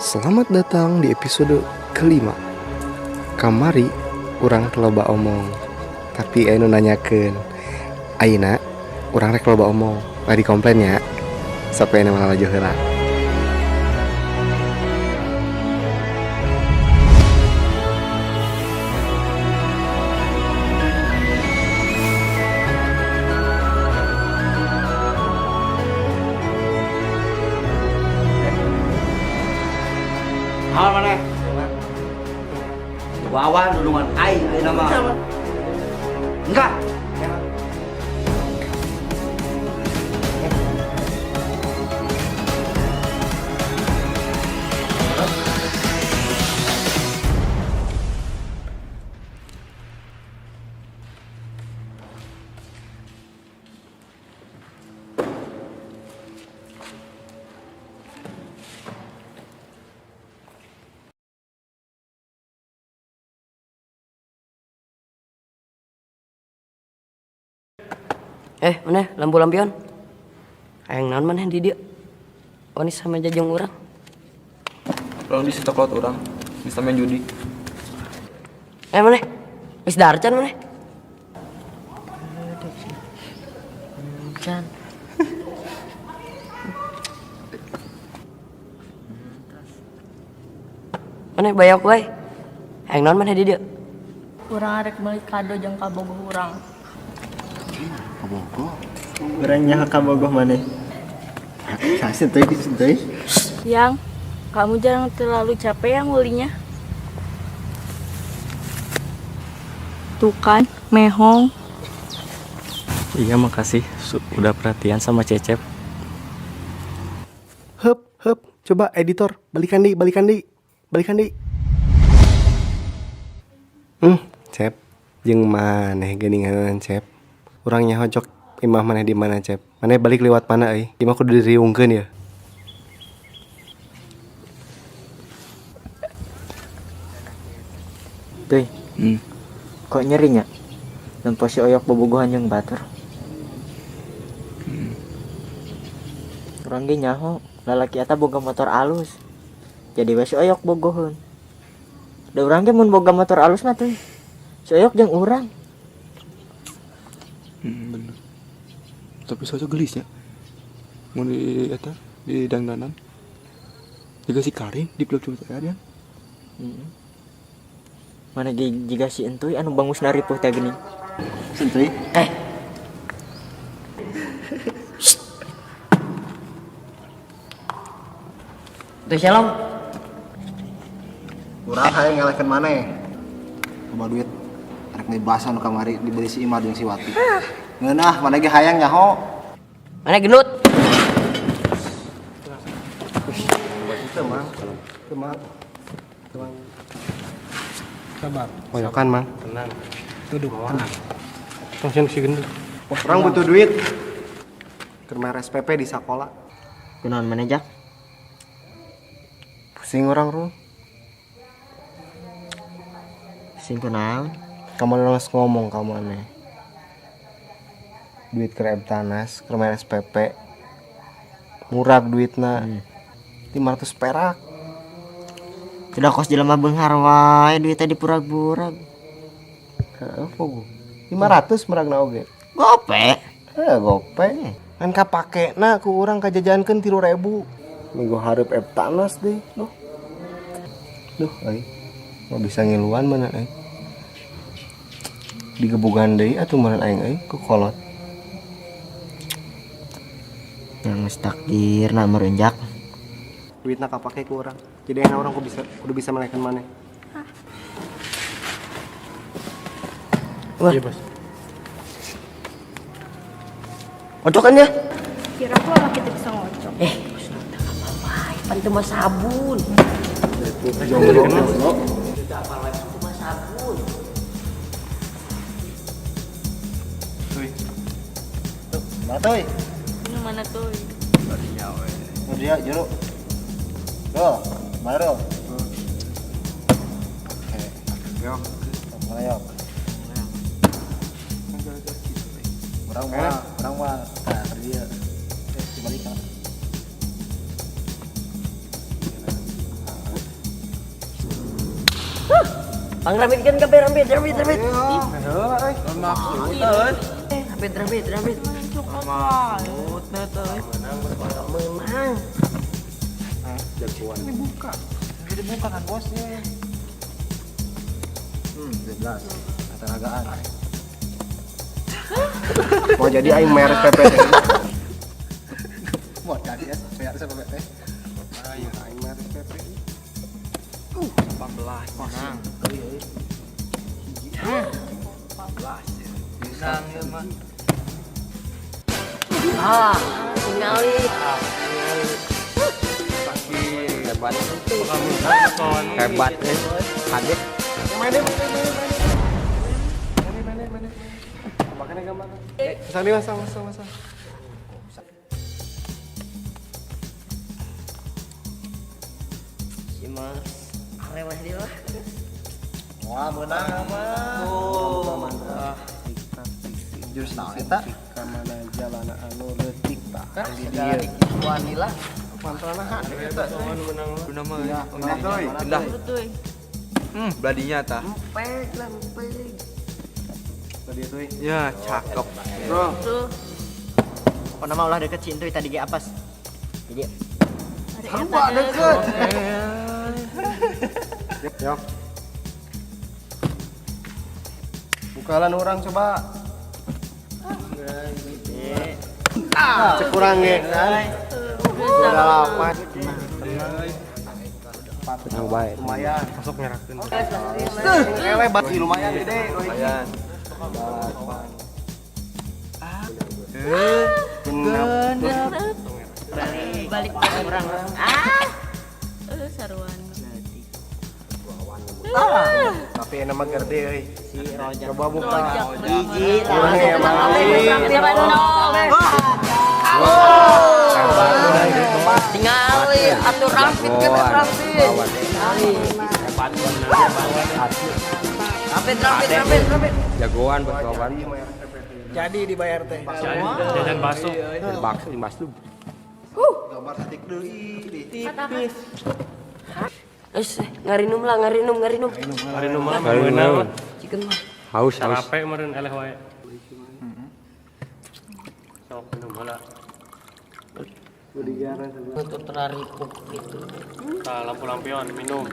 Selamat datang di episode kelima. Kamari urang teu loba omong, tapi aya nu nanyakeun. Ayeuna urang rek loba omong, ulah dikomplain ya. Sampai ayeuna mah lalajo heula. Hal mana? Wawan dulungan aing ayeuna mah. Enggak. Eh, mana lampu lampion? Hayang naon maneh di dieu? Wani sama jajang urang. Urang di situ kolot urang, bisa main judi. Eh, maneh? Geus dahar can maneh? Can. Maneh bayok wae. Hayang naon maneh di dieu? Urang arek meuli kado jeung kabogoh urang. Kabogoh? Urang nyaho kabogoh maneh. Santuy, santuy. Yang, kamu jangan terlalu capek ya ngulinya. Tuh kan, mehong. Iya, makasih udah perhatian sama Cecep. Hup, hup, coba editor, balikan di, balikan di, balikan di. Cep, jeung maneh geuninganan Cep. Urang nyaho cok imah maneh di mana Cep. Maneh balik lewat mana euy? Imah kudu diriungkeun ya. Tuh. Kok nyerinya? Nempo si oyok bobogohan jeung batur. Urang ge nyaho, lalaki eta boga motor alus. Jadi we si oyok bogoheun. Da urang ge mun boga motor alus mah tuh. Si oyok jeung urang. Bener. Tapi si oyok gelis ya. Mun di eta di dangdanan. Jiga si Karin di klub cuma saya dia. Mana jiga si Entuy anu bangus naripuh teh geuning. Entuy? Eh. Tuh shalom. Urang hayang ngalahkeun maneh. Loba duit arek meuli bakso nu kamari dibeli si Imah jeung si Wati. Ngeunah maneh ge hayang nyaho. Maneh gendut. Teu mang. Teu mang. Teu mang. Sabar. Oyokan mang. Tenang. Duduk tenang. Tong si gendut. Orang butuh duit. Keur bayar SPP di sekolah. Kunaon maneh jak? Pusing orang ru. Pusing kunaon? Kamu orang geus ngomong ka maneh. Duit keur Ebtanas, keur bayar SPP. Murag duitna. 500 perak. Sudah kos jelema beunghar wae duitnya dipurag-purag. Heeh, pogo. 500 muragna oge. Gope. Heuh, gope. Ngan kapakena ku urang kajajankeun 3.000. Minggu hareup Ebtanas deh, duh. Duh, euy. Mau bisa ngiluan mana euy. Digebugan deui atuh meureun aing euy ku kolot. Yang geus takdirna meureun jak. Duitna kapake ku urang. Jadi enak orang kudu bisa melehkan maneh. Hah? Wah. Iya, Bos. Ngocok kan ya? Kira aku anak kita bisa ngocok. Bos, tak apa-apa. Pan teu mah sabun. Jomblo. Tidak apa-apa, itu mah sabun. Tuh. Mana tuh? Ini mana tuh? Oh, dia jeruk. Tuh, mana tuh? Oke. Yok. Mana yok? Urang mah, urang mah. Nah, kerja. Dibalik kan. Pangrambitkeun kabeh rambit rambit rambit. Heula euy. Maksud rambit rambit rambit. Maksudna teh. Menang. Jagoan. Dibuka. Dibuka kan bosnya. 11. Ketenagaan. Mau jadi aing merek PPT. Mau jadi ya, bayar SPPT. Ayo aing merek PP. 18 menang. 14. Menang ya mah. Ah, tingali. Hebat. Hebat Hade. Main. Makanya gambar. Masang nih, masang, masang, masang. Si Mas arewah dia lah. Wah, menang mah. Mantap. Jurus naon eta? Ka mana jalana anu leutik tah. Di Segala dieu. dikituan lah. Mantrana hade eta. Menang mah. Guna mah. Ya, euy. Indah. Betul. Beladinya tah. Empek lah, empek. Tadi euy. Ya, cakep. Bro, Tuh. Pokona mah ulah deket si Entuy tadi ge apas. Jadi sarua deket. Yok. Bukalan orang coba. Ah, cek kurang ge kan. 28. Tenang bae. Lumayan. Masuk nyerahkeun. Ewe bat lumayan gede. Lumayan. Genap. Balik orang. Ah. Saruan. Tapi enak mah gede euy. si Rojak. Coba buka. Hiji Kurang ya mali. Tingali atuh rampit kabeh rampit. Hebat. Rampit rampit rampit rampit. Jagoan bos kawan. Jadi dibayar teh. Jajan bakso. Bakso di Mas lu. Gambar titik deui. Tipis. Wes, ngarinum lah, ngarinum, ngarinum. Hari nu mah meunang. Chicken mah. Haus haus. Capek meureun eleh wae. Sok minum heula. Untuk teraripuk gitu. Tah lampu lampion minum.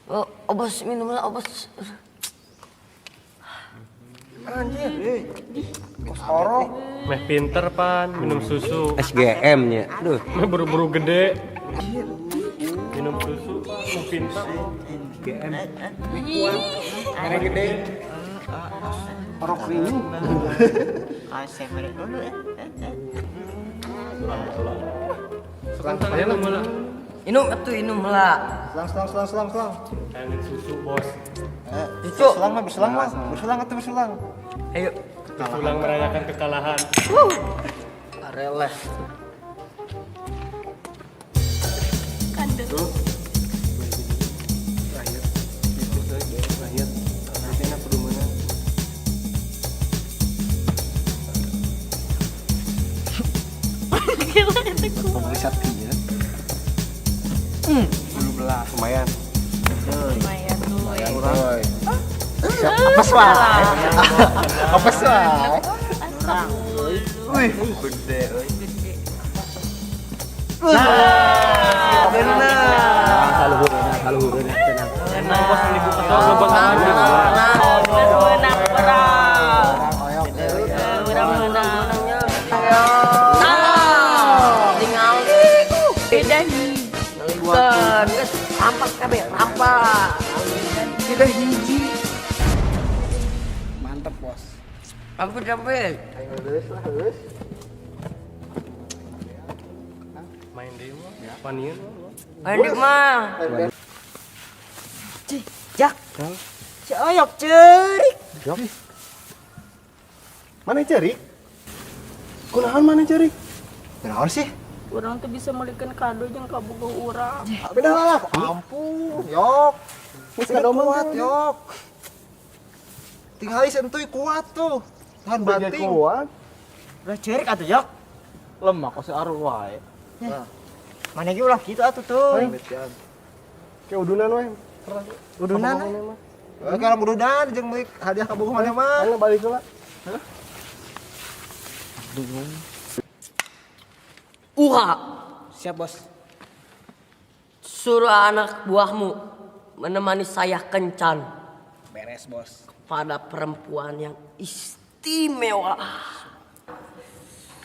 Oh, obos minum lah, obos. Anjir. Kos orok. Meh pinter pan minum susu. SGM nya. Aduh. Meh buru-buru gede. Minum susu meh pinter. SGM. Mere gede. Orok rinyu. Asem mere. Selang minum heula. Inum atuh inum lah. Selang selang selang selang selang. Pengen susu bos. Cucu. Berselang mah berselang mah. Berselang atuh berselang. Ayo. Pulang merayakan kekalahan. Areleh. Kandel. Terakhir. Terakhir. Artinya kudu meunang. Gila itu kuat. Riset kieu. 17. Lumayan. Lumayan tuh. Lumayan. Apes wae. Apes wae. Wih, gede euy. Gede. Tenang. Tenang bos dibuka sok bos. Menang perang. Oyok. Urang menang. Tingali. Beda hiji. Bukan, geus rampas kabeh, rampas. Kita hiji. Mantep, Bos. Rampit rampit. Ayo geus lah geus. Main deui mah. Panieun mah. Ayo dik mah. Cih, Jak. Si Oyok ceurik. Mana cerik? Kunaon mana cerik? Kunaon sih? Urang tuh bisa melikeun kado jeung kabogoh urang. Beda lah, ampun, yok. Geus kado Kuat, yok. Tinggal sentuh kuat tuh. Tahan banting. Kuat. Ulah ceurik atuh, Yok. Lemah kok searuh wae. Mana ge ulah kitu atuh tuh. Kayak udunan we. Udunan. Oke, orang udunan jeung meuli hadiah ka bogoh maneh mah. Ayo balik heula. Uha, Siap, Bos. suruh anak buahmu menemani saya kencan Beres, Bos. pada perempuan yang istimewa.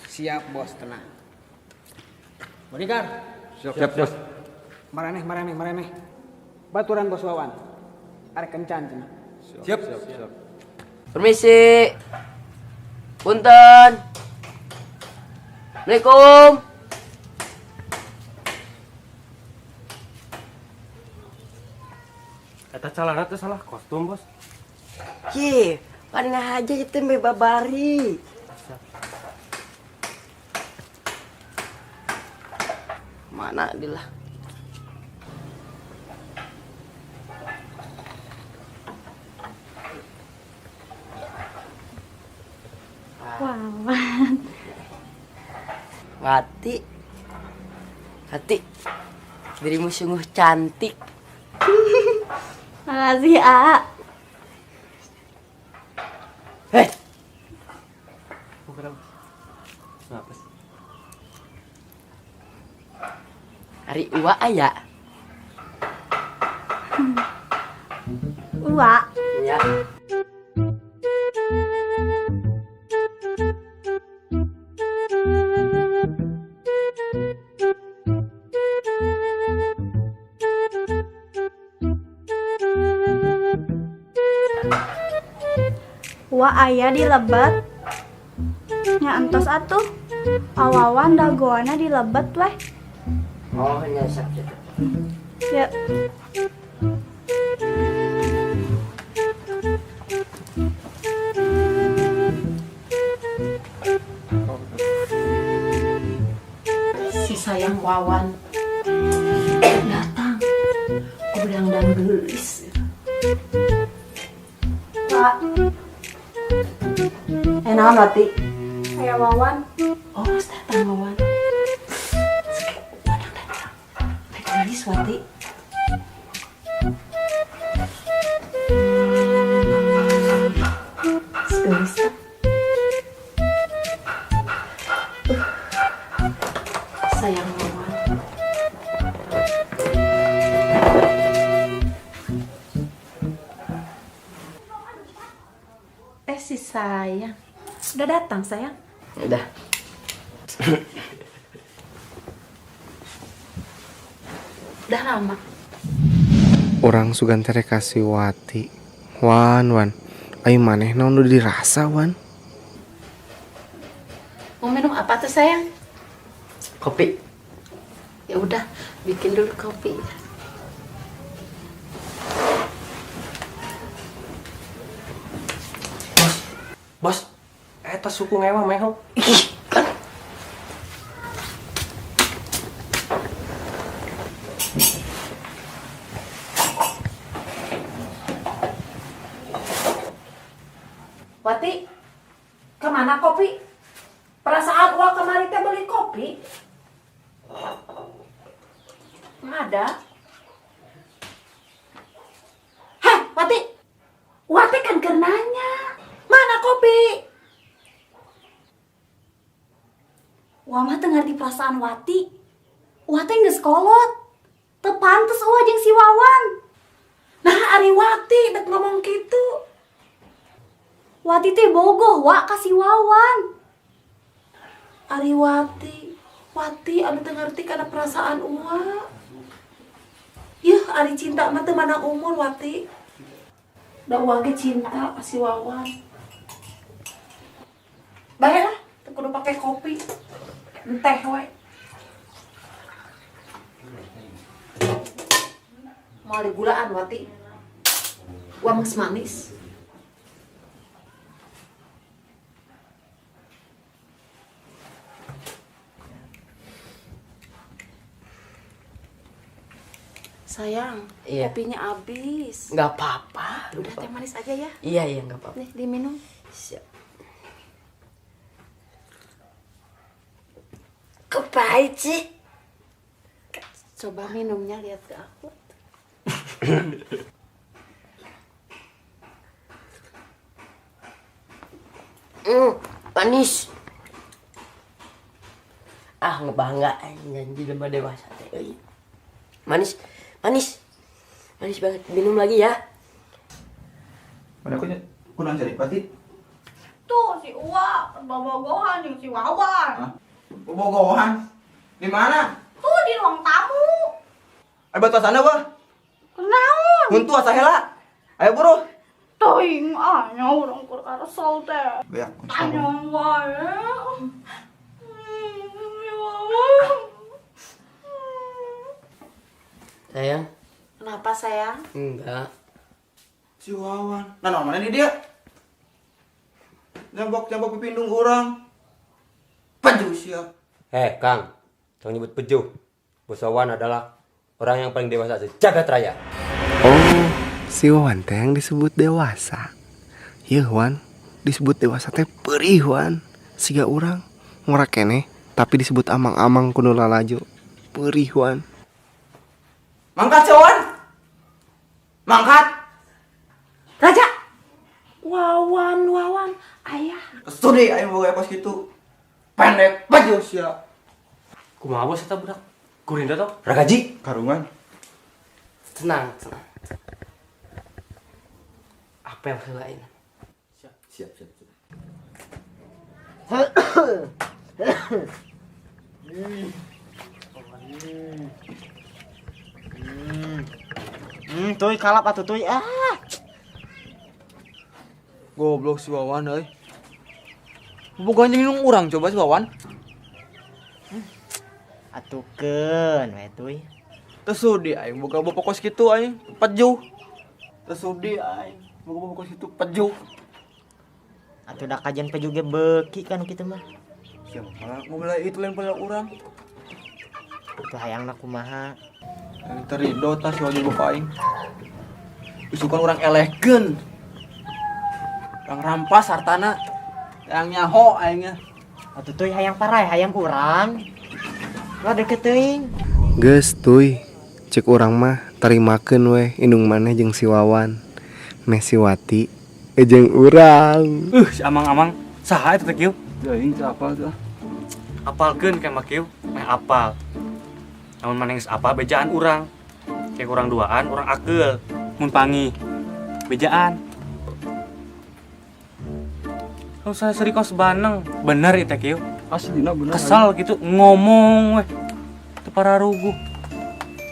Siap, Bos, tenang. Bodyguard. Siap, siap, Bos. Maraneh, maraneh, maraneh. Baturan Bos Wawan. Arek kencan cenah. Siap, siap, siap. Permisi. Punten. Assalamualaikum. Eta calana teh salah kostum, Bos. Ye, paling aja itu mbe babari. Mana dilah? Wawan. Wati. Wati. Dirimu sungguh cantik. Makasih, A. Hei, Kenapa sih? Ari Uwa aya. Uwa. Ya. Uwa aya di lebet. Nya entos atuh. Awawan dagoana di lebet weh. Oh, nya siap siap. Ya. Si sayang Wawan datang. Ku geulis. Pak, Naon Wati? Saya Wawan. Oh, geus datang Wawan. Wawan datang. Teh geulis Wati. Geulis teh. Sayang Wawan. Eh, si sayang. Udah datang sayang? Udah. Udah lama. Urang sugan teh ka si Wati. Wan, Wan. Ayo maneh naon nu dirasa, Wan? Mau minum apa tuh sayang? Kopi. Ya udah, bikin dulu kopi. Bos, eta suku ngewa meho. Ih, kan. Wati, kemana kopi? Perasaan uang kemarin teh beli kopi. Nggak ada. Heh, Wati. Wati kan keur nanya. Mana kopi? Uwa mah teu ngerti perasaan Wati. Uwa teh geus kolot. Teu pantes Uwa jeung si Wawan. Nah, ari Wati dek ngomong gitu. Wati teh bogoh wa ka si Wawan. Ari Wati, Wati anu teu ngerti kana perasaan Uwa. Yuh, ari cinta mah teu mandang umur Wati. Da Uwa ge cinta ka si Wawan. Bae lah, teu kudu pake kopi. Enteh we. Mau digulaan Wati. Uwa geus manis. Sayang, Iya. kopinya habis. Nggak apa-apa. Udah teh manis aja ya. Iya, nggak apa-apa. Nih, diminum. Siap. Kok pahit sih? Coba minumnya lihat ke aku. Manis. Ah, ngebanggaan janji jelema dewasa teh euy. Manis, manis. Manis banget. Minum lagi ya. Mana aku kurang cari pati? Tuh si Uwa bobogohan jeung si Wawan. Bobogohan? Di mana? Tuh di ruang tamu. Ayo batasan apa? Kunaon? Huntu asa hela. Ayo buru. Teuing ah nya urang keur karesel teh. Beak. Tanya wae. Ya Wawan. Sayang. Kenapa sayang? Enggak. Si Wawan. Nah, nah, mana ini dia? Jambak-jambak pipindung orang. Pejuh siap. Eh, Kang. Jangan nyebut pejuh. Bos Wawan adalah orang yang paling dewasa sejagat raya. Oh, si Wawan teh yang disebut dewasa. Iya, Wan. Disebut dewasa teh perih, Wan. Siga urang ngora keneh tapi disebut amang-amang ku nu lalajo. Perih, Wan. Mangkat, si Wawan. Mangkat. Raja. Wawan, Wawan, ayah. Sudi aing boga kos kitu. Pendek pejuh siap. Kumaha bos eta budak? Gurinda toh? Ragaji. Karungan. Tenang, tenang. Apel heula ini. Siap, siap, siap. Tuy kalap atuh tuy ah. Goblok si Wawan euy. Bobogohan jeung indung urang coba si Wawan. Atukeun we tuy. Teu sudi aing boga bapak kos kitu aing pejuh. Teu sudi aing boga bapak kos kitu pejuh. Atuh da kajian pejuh ge beuki kan kitu mah. Siapa malah ngomel itu lain pada urang. Atuh hayangna kumaha? Aing teu rido tah si Wawan bapak aing. Isukan urang elehkeun. Urang rampas hartana. Yang nyaho aingnya. Atuh tuy hayang parai hayang urang. Lah deket teuing. Geus tuy, cek urang mah tarimakeun weh indung maneh jeung si Wawan. Meh si Wati jeung urang. Si amang-amang saha eta teh kieu? Teuing teu apal tuh. Apalkeun ka mah kieu, meh apal. Lamun maneh geus apal bejaan urang. Kayak urang duaan, urang akeul. Mun pangi bejaan. Kalau saya seri kos baneng, bener itu kieu. Aslina bener. Kesal gitu ngomong weh. Teu pararuguh.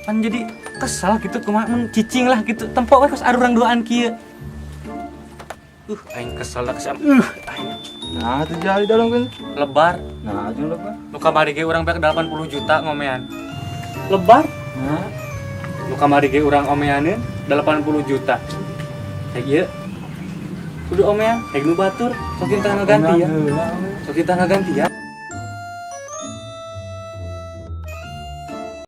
Kan jadi kesal gitu kumaha mun cicing lah gitu. Tempok we kos arurang duaan kieu. Aing kesal lah kesal. Aing. Nah, teu jadi dalam kan. Lebar. Nah, jeung lebar. Nu kamari ge urang beak 80 juta ngomean. Lebar. Nah, nu kamari ge urang omeaneun 80 juta. Kayak ieu. Kudu omean, kayak nu batur, sok kita ngaganti ya. Sok kita ngaganti ya.